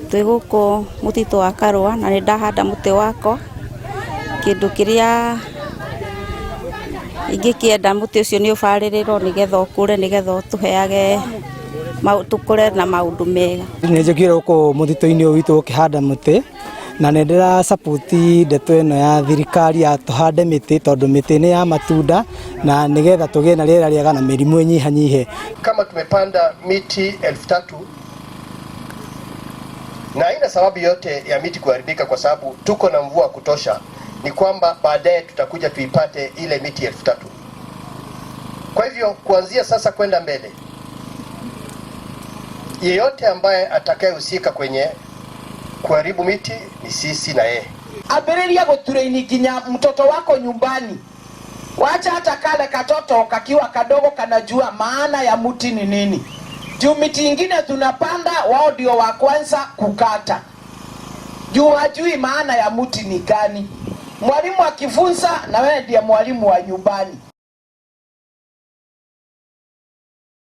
Twĩ gũkũ mũtitũ wa Karũa na nĩ ndahanda mũtĩ wakwa. Kĩndũ kĩrĩa ingĩkĩenda, mũtĩ ũcio nĩ ũbarĩrĩrwo nĩgetha ũkũre, nĩgetha ũtũheage, tũkũre na maũndũ mega. Nĩ njũkire gũkũ mũtitũ-inĩ ũyũ witũ gũkĩhanda mũtĩ, na nĩ ndĩra support ndeto ĩno ya thirikari ya tũhande mĩtĩ, tondũ mĩtĩ nĩ ya matunda na nĩgetha tũgĩe na rĩera rĩega na mĩrimũ ĩnyihanyihe. Kama tumepanda miti 3000 na haina sababu yote ya miti kuharibika kwa sababu tuko na mvua kutosha, ni kwamba baadaye tutakuja tuipate ile miti 3000. Kwa hivyo kuanzia sasa kwenda mbele, yeyote ambaye atakayehusika kwenye kuharibu miti ni sisi na yeye. Ambĩrĩria gũtrain nginya mtoto wako nyumbani. Wacha hata kale katoto kakiwa kadogo kanajua maana ya mti ni nini. Juu miti ingine tunapanda, wao ndio wa kwanza kukata. Juu hajui maana ya mti ni gani. Mwalimu akifunza, na wewe ndiye mwalimu wa nyumbani.